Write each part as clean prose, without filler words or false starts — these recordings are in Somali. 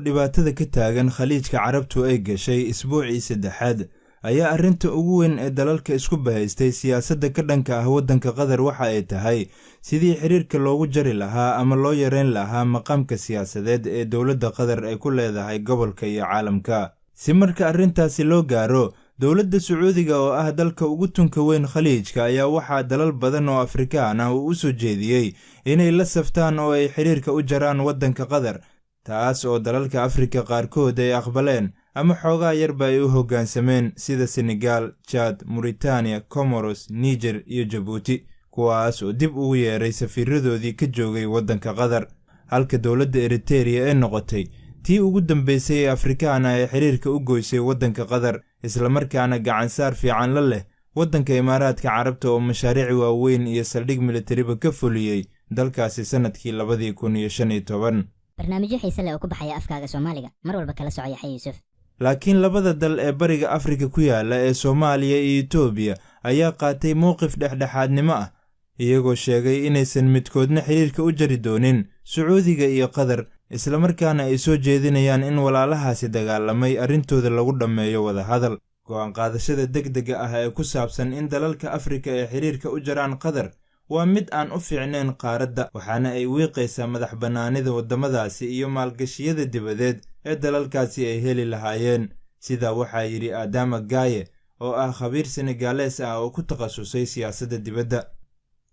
Dhibaatada ka taagan Khaliijka Carabtu ay gashay isbuucii saddexaad ayaa arrinta ugu weyn ee dalalka isku bahaystay siyaasadda ka dhanka ah waddanka Qatar waxa ay tahay sidii xiriirka loogu jari lahaa ama loo yareyn lahaa maqaamka siyaasadeed ee dowladda Qatar ay ku leedahay gobolka iyo caalamka. Si marka arrintaasi loo gaaro, dowladda Sacuudiga oo ah dalka ugu tunka weyn Khaliijka ayaa waxaa dalal badan oo Afrikaan ah uu u soo jeediyey inay la saftaan oo ay xiriirka u jaraan waddanka Qatar, taas oo dalalka Afrika qaarkood ay aqbaleen ama xoogaa yarba ay u hoggaansameen sida Senegal, Chad, Mauritania, Comoros, Niger iyo Jabuuti, kuwaas oo dib ugu yeeray safiiradoodii ka joogay waddanka Qatar, halka dowladda Eritereya ay noqotay tii ugu dambeysay ee Afrikaan ah ee xiriirka u goysay waddanka Qatar, islamarkaana gacansaar fiican la leh waddanka Imaaraadka Carabta oo mashaariic waaweyn iyo saldhig militariba ka fuliyey dalkaasi sanadkii 2015. Barnaamijyo xiise leh oo ku baxaya afkaaga Soomaaliga mar walba kala soco Yaxya Yuusuf. Laakiin labada dal ee Bariga Afrika ku yaala ee Soomaaliya iyo Itoobiya ayaa qaatay mowqif dhexdhexaadnimo ah, iyagoo sheegay inaysan midkoodna xiriirka u jari doonin Sacuudiga iyo Qatar, islamarkaana ay soo jeedinayaan in walaalahaasi dagaalamay arrintooda lagu dhammeeyo wadahadal. Go'aan qaadashada degdega ah ee ku saabsan in dalalka Afrika ay xiriirka u jaraan Qatar waa mid aan u fiicnayn qaaradda, waxaana ay wiiqaysaa madax bannaanida waddamadaasi iyo maalgashiyada dibadeed ee dalalkaasi ay heli lahaayeen. Sidaa waxaa yidhi Adama Gaye oo ah khabiir Senegaalees ah oo ku takhasusay siyaasadda dibadda.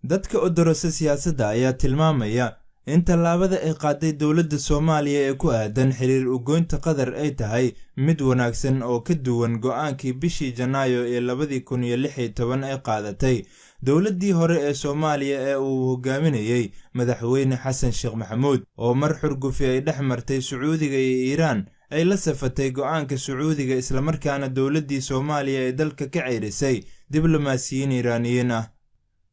Dadka odorosa siyaasadda ayaa tilmaamaya in tallaabada ay qaaday dowladda Soomaaliya ee ku aadan xiriir u goynta Qatar ay tahay mid wanaagsan oo ka duwan go'aankii bishii Janaayo ee 2016 ay qaadatay dowladdii hore ee Soomaaliya ee uu hogaaminayey Madaxweyne Xasan Sheekh Maxamuud, oo mar xurgufi ay dhex martay Sacuudiga iyo Iiraan ay la safatay go'aanka Sacuudiga, islamarkaana dowladdii Soomaaliya ee dalka ka ceyrisay diblomaasiyiin Iiraaniyiin ah.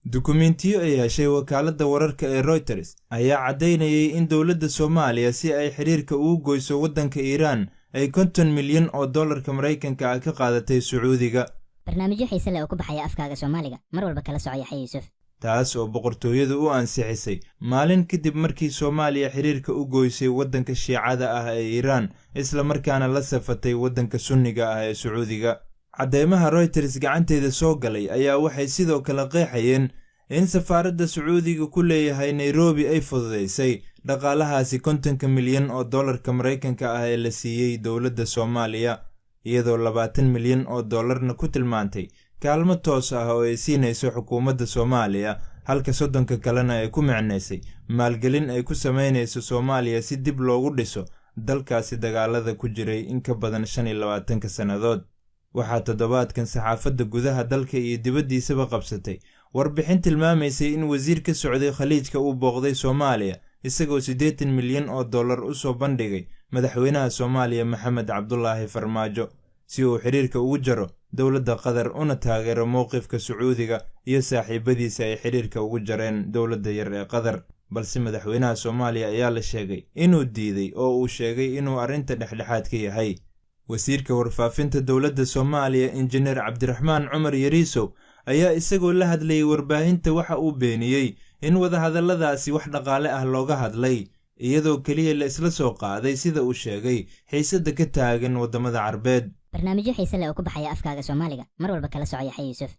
Dukumiintiyo ay heshay wakaaladda wararka ee Reuters ayaa caddaynayay in dowladda Soomaaliya si ay xiriirka ugu goyso waddanka Iiraan ay 50 milyan oo dollarka Maraykanka ah ka qaadatay Sacuudiga. Barnaamijyo xiise leh oo ku baxaya afkaaga Soomaaliga mar walba kala soco Yaxya Yuusuf. Taas oo boqortooyadu u ansixisay maalin kadib markii Soomaaliya xiriirka u goysay waddanka Shiicada ah ee Iiraan, islamarkaana la safatay waddanka Sunniga ah ee Sacuudiga. Cadeymaha Reuters gacanteeda soo galay ayaa waxay sidoo kale qeexayeen in safaaradda Sacuudiga ku leeyahay Nairobi ay fududaysay dhaqaalahaasi 50-ka milyan oo dollarka Maraykanka ah ee la siiyey dowladda Soomaaliya, iyadoo 20 milyan oo dollarna ku tilmaantay kaalmo toos ah oo ay siinayso xukuumadda Soomaaliya, halka 30-ka kalena ay ku micnaysay maalgelin ay ku samaynayso Soomaaliya si dib loogu dhiso dalkaasi dagaalada ku jiray in ka badan 25-ka sannadood. Waxaa toddobaadkan saxaafadda gudaha dalka iyo dibaddiisaba qabsatay warbixin tilmaamaysay in wasiir ka socday Khaliijka uu booqday Soomaaliya, isagoo 80 milyan oo dollar u soo bandhigay madaxweynaha Soomaaliya Maxamed Cabdulaahi Farmaajo si uu xiriirka ugu jaro dowladda Qatar una taageero mowqifka Sacuudiga iyo saaxiibadiisa ay xiriirka ugu jareen dowladda yar ee Qatar. Balse madaxweynaha Soomaaliya ayaa la sheegay inuu diiday oo uu sheegay inuu arrinta dhexdhexaad ka yahay. Wasiirka warfaafinta dowladda Soomaaliya, Injineer Cabdiraxmaan Cumar Yariisow, ayaa isagoo la hadlayay warbaahinta waxa uu beeniyey in wadahadalladaasi wax dhaqaale ah looga hadlay, iyadoo keliya la isla soo qaaday, sida uu sheegay, xiisadda ka taagan waddamada Carbeed. Barnaamijyo xiise leh oo ku baxaya afkaaga Soomaaliga mar walba kala soco Yaxya Yuusuf.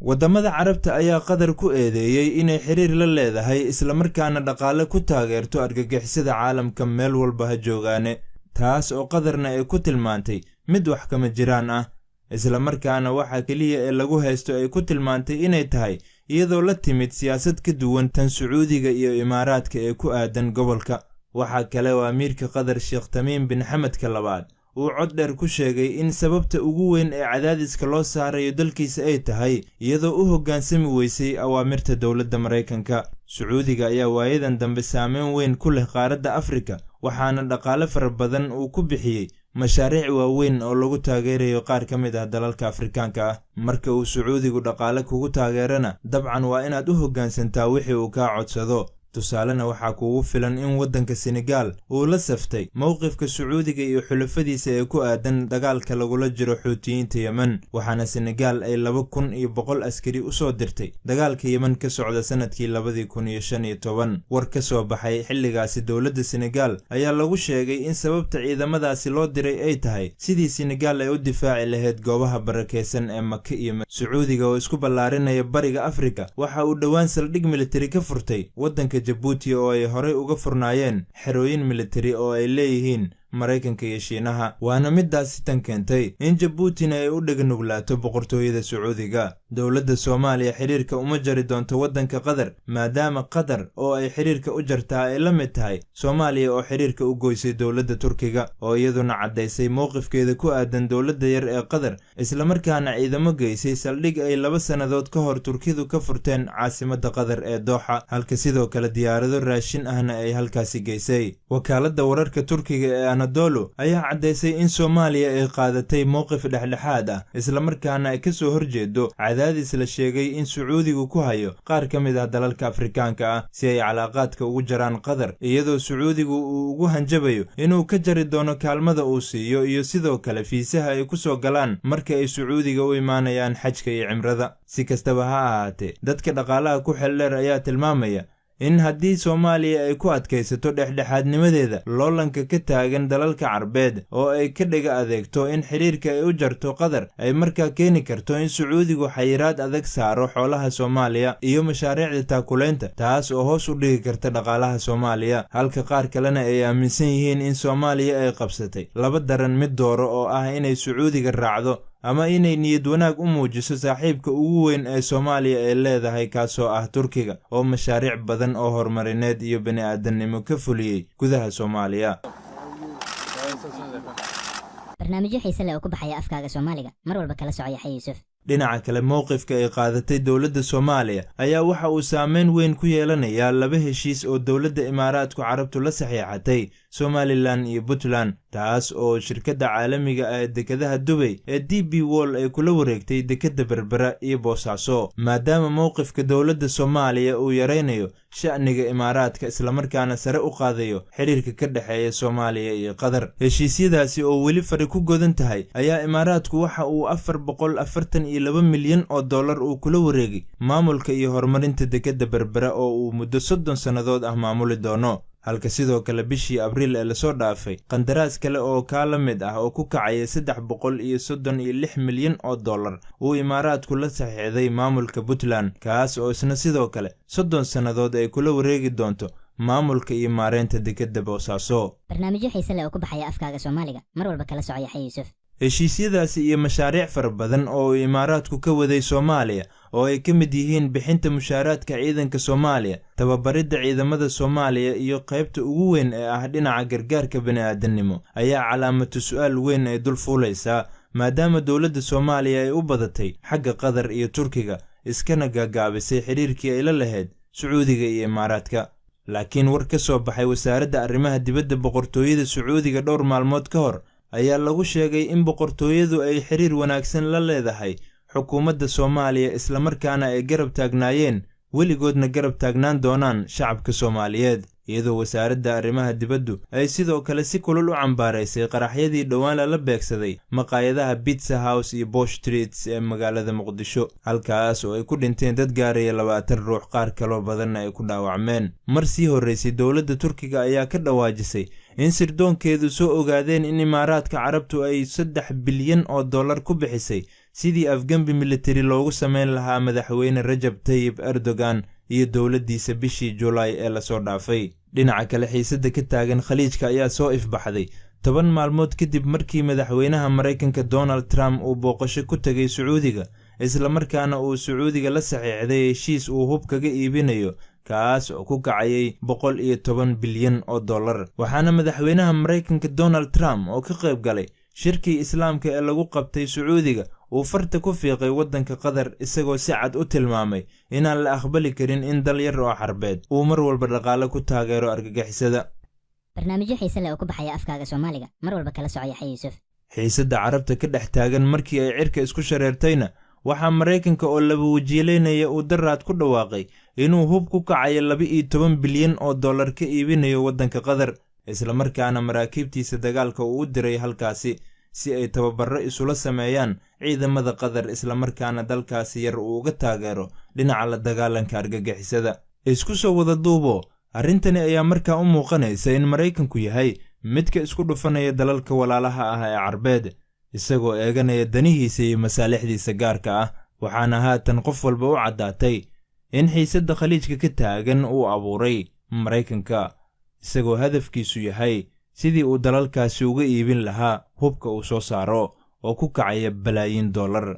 Waddamada Carabta ayaa Qatar ku eedeeyey inay xiriir la leedahay islamarkaana dhaqaale ku taageerto argagixisada caalamka meel walba ha joogaane, taas oo Qatarna ay ku tilmaantay mid wax kama jiraan ah, islamarkaana waxa keliya ee lagu haysto ay ku tilmaantay inay tahay iyadoo la timid siyaasad ka duwan tan Sacuudiga iyo Imaaraadka ee ku aadan gobolka. Waxaa kale oo amiirka Qatar, Sheekh Tamiim bin Xamedka labaad, uu cod dheer ku sheegay in sababta ugu weyn ee cadaadiska loo saarayo dalkiisa ay tahay iyadoo u hoggaansami weysay awaamirta dowladda Maraykanka. Sacuudiga ayaa waayadan dambe saameyn weyn ku leh qaaradda Afrika, waxaana dhaqaale fara badan uu ku bixiyey mashaariic waaweyn oo lagu taageerayo qaar ka mid ah dalalka Afrikaanka ah. Marka uu Sacuudigu dhaqaale kugu taageerana, dabcan waa inaad u hoggaansantaa wixii uu kaa codsado. Tusaalena waxaa kugu filan in waddanka Senegaal uu la saftay mowqifka Sacuudiga iyo xulafadiisa ee ku aadan dagaalka lagula jiro Xuutiyiinta Yemen, waxaana Senegaal ay 2100 askari usoo dirtay dagaalka Yemen ka socda sanadkii 2015. War ka soo baxay xilligaasi dowladda Senegaal ayaa lagu sheegay in sababta ciidamadaasi loo diray ay tahay sidii Senegaal ay u difaaci lahayd goobaha barakeysan ee Maka iyo Sacuudiga oo isku ballaarinaya Bariga Afrika. Waxa uu dhowaan saldhig militari ka furtay waddanka Jabuuti oo ay horey uga furnaayeen xerooyin militari oo ay leeyihiin Maraykanka iyo Shiinaha, waana midaasi tan keentay in Jabuutina ay u dhegnuglaato boqortooyada Sacuudiga. Dowladda Soomaaliya xiriirka uma jari doonto waddanka Qatar, maadaama Qatar oo ay xiriirka u jartaa ay la mid tahay Soomaaliya oo xiriirka u goysay dowladda Turkiga, oo iyaduna caddaysay mowqifkeeda ku aadan dowladda yar ee Qatar, islamarkaana ciidamo geysay saldhig ay 2 sannadood ka hor Turkidu ka furteen caasimadda Qatar ee Dooxa, halka sidoo kale diyaarado raashin ahna ay halkaasi geysay. Wakaaladda wararka Turkiga ee Anadolu ayaa caddaysay in Soomaaliya ay qaadatay mowqif dhexdhexaad ah, islamarkaana ay ka soo horjeedo cadaadis la sheegay in Sacuudigu ku hayo qaar ka mid ah dalalka Afrikaanka ah si ay calaaqaadka ugu jaraan Qatar, iyadoo Sacuudigu uu ugu hanjabayo inuu ka jari doono kaalmada uu siiyo iyo sidoo kale fiisaha ay ku soo galaan marka ay Sacuudiga u imaanayaan xajka iyo cimrada. Si kastaba ha ahaatee, dadka dhaqaalaha ku xeldheer ayaa tilmaamaya in haddii Soomaaliya ay ku adkaysato dhexdhexaadnimadeeda loolanka ka taagan dalalka Carbeed oo ay ka dhiga adeegto in xiriirka ay u jarto Qatar, ay markaa keeni karto in Sacuudigu xayiraad adag saaro xoolaha Soomaaliya iyo mashaariicda taakuleynta, taas oo hoos u dhigi karta dhaqaalaha Soomaaliya, halka qaar kalena ay aaminsan yihiin in Soomaaliya ay qabsatay laba daran mid dooro oo ah inay Sacuudiga raacdo ama inay niyad wanaag u muujiso saaxiibka ugu weyn ee Soomaaliya ay leedahay, kaasoo ah Turkiga oo mashaariic badan oo horumarineed iyo bini'aadannimo ka fuliyey gudaha Soomaaliya. Barnaamijyo xiise leh oo ku baxaya afkaaga Soomaaliga mar walba kala soco Yaxya Yuusuf. Dhinaca kale, mowqifka ay qaadatay dowladda Soomaaliya ayaa waxa uu saameyn weyn ku yeelanayaa laba heshiis oo dowladda Imaaraadku Carabtu la saxiixatay Somalilan iyo Puntland, taas oo shirkadda caalamiga ah ee dekedaha Dubay ee DP World ay kula wareegtay dekedda Berbera iyo Boosaaso, maadaama mowqifka dowladda Soomaaliya uu yaraynayo sha'niga Imaaraadka islamarkaana sare u qaadayo xiriirka ka dhexeeya Soomaaliya iyo Qatar. Heshiisyadaasi oo weli fari ku godan tahay ayaa Imaaraadku waxa uu 442 milyan oo dollar uu kula wareegay maamulka iyo horumarinta dekedda Berbera oo uu muddo 30 sannadood ah maamuli doono, halka sidoo kale bishii Abriil ee lasoo dhaafay qandaraas kale oo kaa la mid ah oo ku kacaya 336 milyan oo dollar uu Imaaraadku la saxiixday maamulka Puntland, kaas oo isna sidoo kale 30 sannadood ay kula wareegi doonto maamulka iyo maareynta dekedda Boosaaso. Barnaamijyo xiise leh oo ku baxaya afkaaga Soomaaliga mar walba kala soco Yaxya Yuusuf. Heshiisyadaasi iyo mashaariic fara badan oo uu Imaaraadku ka waday Soomaaliya oo ay ka mid yihiin bixinta mushaaraadka ciidanka Soomaaliya, tababaridda ciidamada Soomaaliya iyo qaybta ugu weyn ee ah dhinaca gargaarka bini'aadannimo ayaa calaamatu su'aal weyn ay dul fuulaysaa, maadaama dowladda Soomaaliya ay u badatay xagga Qatar iyo Turkiga, iskana gaagaabisay xiriirkii ay la lahayd Sacuudiga iyo Imaaraadka. Laakiin war ka soo baxay wasaaradda arrimaha dibadda boqortooyada Sacuudiga dhowr maalmood ka hor ayaa lagu sheegay in boqortooyadu ay xiriir wanaagsan la leedahay xukuumadda Soomaaliya, islamarkaana ay garab taagnaayeen, weligoodna garab taagnaan doonaan shacabka Soomaaliyeed, iyadoo wasaaradda arrimaha dibaddu ay sidoo kale si kulul u cambaaraysay qaraxyadii dhowaan lala beegsaday maqaayadaha Pizza House iyo Bosh Streets ee magaalada Muqdisho, halkaas oo ay ku dhinteen dad gaaraya 20 ruux, qaar kaloo badanna ay ku dhaawacmeen. Mar sii horraysay dowladda Turkiga ayaa ka dhawaajisay in sirdoonkeedu soo ogaadeen in Imaaraadka Carabtu ay 3 bilyan oo dollar ku bixisay sidii afgembi militari loogu samayn lahaa madaxweyne Rajab Tayyib Erdogan iyo dowladdiisa bishii Julaay ee lasoo dhaafay. Dhinaca kale, xiisadda ka taagan Khaliijka ayaa soo ifbaxday 10 maalmood kadib markii madaxweynaha Maraykanka Donald Trump uu booqasho ku tegay Sacuudiga, islamarkaana uu Sacuudiga la saxiixday heshiis uu hub kaga iibinayo, kaas oo ku kacayay 110 bilyan oo dollar. Waxaana madaxweynaha Maraykanka Donald Trump oo ka qayb galay shirkii Islaamka ee lagu qabtay Sacuudiga uu farta ku fiiqay waddanka Qatar, isagoo si cad u tilmaamay inaan la aqbali karin in dal yar oo Carbeed uu mar walba dhaqaale ku taageero argagixisada. Barnaamijyo xiise leh oo ku baxaya afkaaga Soomaaliga mar walba kala soco Yaxya Yuusuf. Xiisadda Carabta ka dhex taagan markii ay cirka isku shareertayna, waxaa Maraykanka oo laba wajiilaynaya uu daraad ku dhawaaqay inuu hub ku kacayo 12 bilyan oo dollar ka iibinayo waddanka Qatar, islamarkaana maraakiibtiisa dagaalka uu u diray halkaasi si ay tababarro isula sameeyaan ciidamada Qatar, islamarkaana dalkaasi yar uu uga taageero dhinaca la dagaalanka argagixisada. Isku soo wada duubo, arrintani ayaa markaa u muuqanaysa in Maraykanku yahay midka isku dhufanaya dalalka walaalaha ah ee Carbeed, isagoo eeganaya danihiisa iyo masaalixdiisa gaarka ah. Waxaana haatan qof walba u caddaatay in xiisadda Khaliijka ka taagan uu abuuray Maraykanka, isagoo hadafkiisu yahay sidii uu dalalkaasi uga iibin lahaa hubka uu soo saaro oo ku kacaya balaayiin dollar.